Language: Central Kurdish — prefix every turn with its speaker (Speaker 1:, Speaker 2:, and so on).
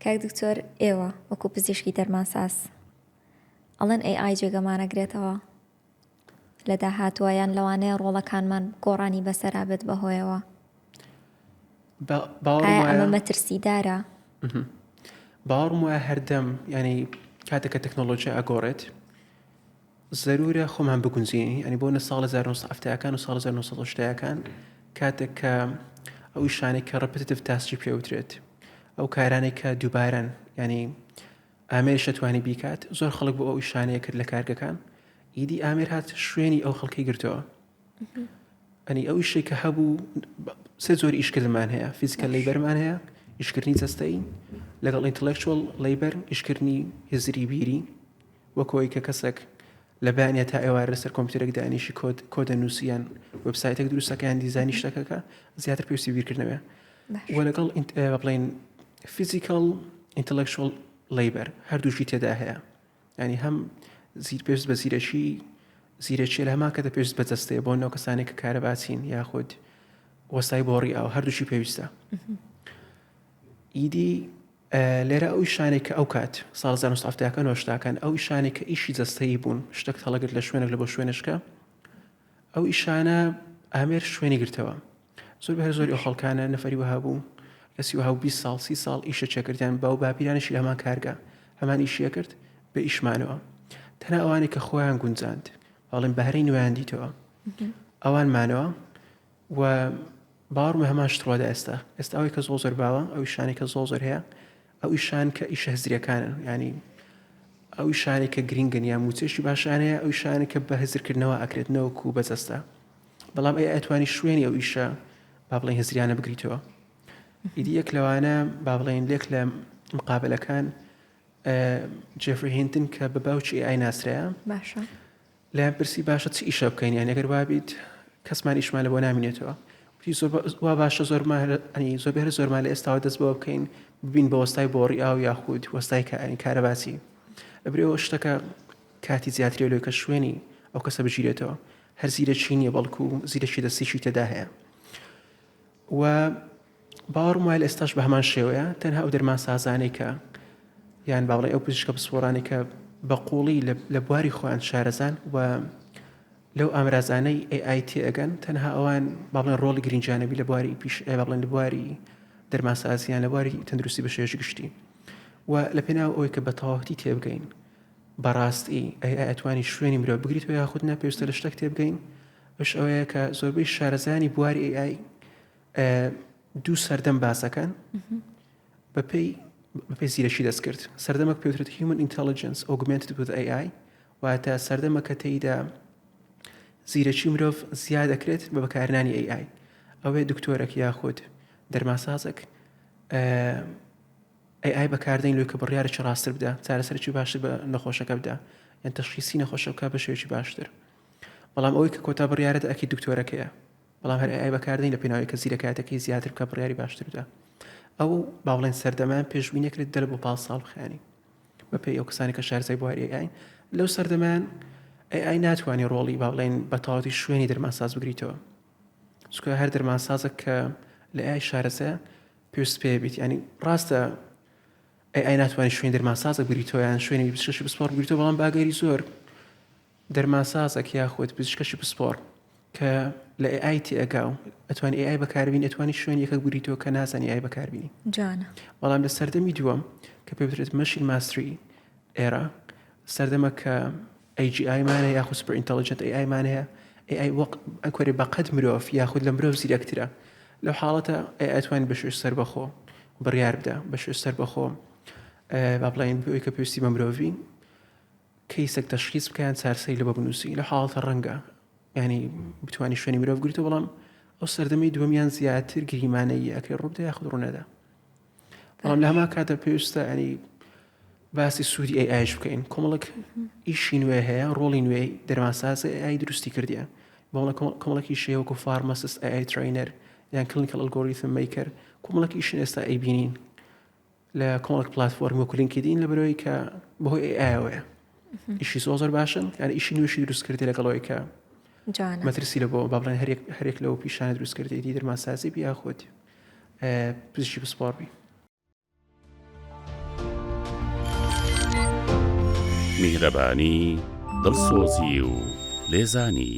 Speaker 1: کاک دکتۆر ئێوە وەکو پزیشکی دەرمانساز ئەڵێن AI جێگەمان ئەگرێتەوە لە داهاتووە یان لەوانەیە ڕۆڵەکانمان گۆڕانی بەسەرا بێت بەهۆیەوە
Speaker 2: باوەڕم
Speaker 1: ئایا
Speaker 2: وایە
Speaker 1: ئەمە مەترسیدارە؟
Speaker 2: باوەڕم وایە هەردەم ینی کاتێک کە تەکنۆلۆژیا ئەگۆڕێت زەرورە خۆمان بگونجێنین یانی بۆ نە ساڵ 1970ەکان و ساڵ 1970ەکان کاتێک کە ئەو ئیشانەی کە repetitive task ی پێوترێت ئەو کارانێک کە دووبارەن ینی ئامێر شەتوانی بیکات زۆر خەڵک بۆ ئەو ئیشانەیە کرد لە کارگەکان ئیدی ئامێر هات شوێنی ئەو خەڵکی گرتەوە ئەنی ئەو ئیشێک کە هەبوو سێ زۆر ئیشکردمان هەیە physical labor مان هەیە ئیشکردنی جەستەی لەگەڵ intellectual labor ئیشکردنی هزری بیری وەک ئەوەی کە کەسێک لە بەیانە تا ئێوارە لەسەر کۆمپیوتەرێک دانیشی کۆد کۆدە نووسیان وبسایتێک دروستەکەیان دیزانی شتەکەکە زیاتر پێویستی بیرکردنەوە و لەگەڵ بڵین physical intellectual labor هەردووشی تێدا هەیە ینی هەم زیر پێویست بە زیرەکی زیرەکی لە هەمان کەتە پێویست بە جەستەیە بۆ نەو کەسانێک کە کارەباچین یاخود وەستای بۆڕی ئاو هەردووشی پێویستە ئیدی لێرە ئەو ئیشانەی کە ئەو کات، ساڵ 1970ەکان و هەشتاکان، ئەو ئیشانەی کە ئیشی جەستەیی بوون، شتەکت هەڵەگرت لە شوێنێک لە بۆ شوێنێشکە، ئەو ئیشانە ئامێر شوێنی گرتەوە. زۆر بە هەر زۆری ئەو خەڵکانە نەفەری وەها بوو کەسی وەها بوو 20 ساڵ 30 ساڵ ئیشە چێکردیان باو باپیرانیشی لە هەمان کارگە هەمان ئیشیە کرد بە ئیشمانەوە. تەنها ئەوانەی کە خۆیان گونجاند، بەڵێن بەهرەی نوێیان دیتەوە، ئەوان مانەوە و باوەڕمە هەمان شت ڕوەدا ئێستا ئێستا ئەوەی کە زۆر زۆر باوە ئەو ئیشانەی کە زۆر زۆر هەیە ئەو ئیشان کە ئیشە هزریەکانن ینی ئەو ئیشانەی کە گرنگن یان موچەشی باشان هەیە ئەو ئیشانە کە بە هزرکردنەوە ئەکرێت نەوەکو بە جەستە بەڵام ئەی ئەتوانی شوێنی ئەو ئیشە با بڵێن هزریانە بگریتەوە ئیدی یەک لەوانە با بڵێن لێک لە مقابلەکان جێفری هینتن کە بە باوکی AI ناسرایە
Speaker 1: باشە
Speaker 2: لێیان پرسی باشە چ ئیشە بکەین یان ئەگەر وابیت کەسمان ئیشمان لە بۆ نامینێتەوە وتی زۆر وا باشە زۆرمان ئەنی زۆر بێرە زۆرمان لە ئێستاوە دەست بەوە بکەین ببین بە وەستای بۆڕی ئاو یاخود وەستای کاری کارەباسی لەبرەوە شتەکە کاتی زیاتری لۆی کە شوێنی ئەو کەسە بگیرێتەوە هەر زیرەکی نییە بەڵکو زیرەکی دەستیشی تێدا هەیە و باوەڕم وایە لە ئێستاش بە هەمان شێوەیە تەنها ئەو دەرمانسازانەی کە یان با بڵێین ئەو پزیشکە پسپۆڕانەی کە بە قوڵی لە بواری خۆیان شارەزان و لەو ئامرازانەی AI تێئەگەن تەنها ئەوان با بڵێن ڕۆڵی گرنگیانەبی لە بواری پیش با بڵێن لە بواری دەرمانسازیان لە بواری تەندروستی بە شێوەیەکی گشتی و لە پێناو ئەوەی کە بە تەواوەتی تێبگەین بەڕاستی AI ئەتوانی شوێنی مرۆڤ بگریتەوە یاخود نا پێویستە لە شتێک تێبگەین ئەوش ئەوەیە کە زۆربەی شارەزایانی بواری AI دوو سەردەم باسەکەن بەپێی بەپێی زیرەکی دەستکرد سەردەمەک پێوترێت Human Intelligence Augmented with AI واتە سەردەمە کە تێیدا زیرەکی مرۆڤ زیاد دەکرێت بە بەکارنانی AI ئەوەیە دکتۆرەک یاخود دەرماسازێک AI بەکاردێن لۆی کە بڕیارێکی ڕاستتر بدە چارەسەرێکی باشتر بە نەخۆشەکە بدە یان تەشخیسی نەخۆشە بکە بە شێوەیەکی باشتر بەڵام ئەوەی کە کۆتا بڕیارەت ئەکی دکتۆرەکەیە بەڵام هەر AI بەکاردێنی لە پێناوی کە زیرەکایەتەکەی زیاتر بکە بڕیاری باشتر بدە ئەو با بڵێن سەردەمان پێشبینی کرد دە بۆ پاڵ ساڵ بخایەنی بەپێی ئەو کەسانی کە شارەزای بواری AI لەو سەردەمان AI ناتوانێت ڕۆڵی با بڵێن بە تەواوەتی شوێنی دەرمانساز بگریتەوە چونکە هەر دەرمانسازێک کە لە AI شارەزایە پێویست پێ بیت ینی ڕاستە AI ناتوانێت شوێنی دەرمانسازە بگریتەوە یان شوێنی پزیشکی پسپۆڕ بگریتەوە بەڵام باگەری زۆر دەرمانسازێک یاخود پزیشکەشی پسپۆڕ کە لە AI تێئەگا و ئەتوانی AI بەکاربینی ئەتوانی شوێن یەکەک بگریتەوە کە نازانی AI بەکاربینی
Speaker 1: جوانە.
Speaker 2: بەڵام لە سەردەمی دووەم کە پێ بترێت machine mastery era سەردەمە کە AGI مان هەیە یاخود super intelligent AI مان هەیە AI وەک ئەکوەرێ بەقەد مرۆڤ یاخود لە مرۆڤ زیرەکترە لەو حاڵەتە AI ئەتوانێت بە شێوەی سەربەخۆ بڕیار بدە بە شێوەی سەربەخۆ با بڵێین بۆ ئەوەی کە پێویستی بە مرۆڤی کەیسێک تەشخیس بکە یان چارەسەری لە بۆ بنووسی لە حاڵەتە ڕەنگە ینی بتوانانی شوێنی مرۆڤ گرتەوە بەڵام ئەو سەردەمی دووەمیان زیاتر گریمانەیە ئەکرێ ڕووبدە یاخود ڕوونەدا بەڵام لە هەمان کاتە پێویستە ینی باسی سوودی AI یش بکەین کۆمەڵک ئیشی نوێ هەیە ڕۆڵی نوێی دەرمانساز AI دروستی کردیە بەڵە کۆمەڵێکی شێ وەکو pharmacist AI trainer یان clinical algorithm maker کۆمەڵێک ئیشن ئێستا ئەیبینین لە کۆمەڵک پلاتفۆرم وەکو لینکدین لە بەرەوەی کە بەهۆی AI ەوەیە ئیشی زۆر زۆر باشن یان ئیشی نوێشی دروست کردی لەگەڵەوەی کە مەترسی لە بۆ با بڵێن هەرێک هەرێک لەو پیشانە دروست کردی دەرمانسازی بی یاخود پزیشکی پسپۆڕ بی.
Speaker 3: میهرەبانی، دڵسۆزی و لێزانی.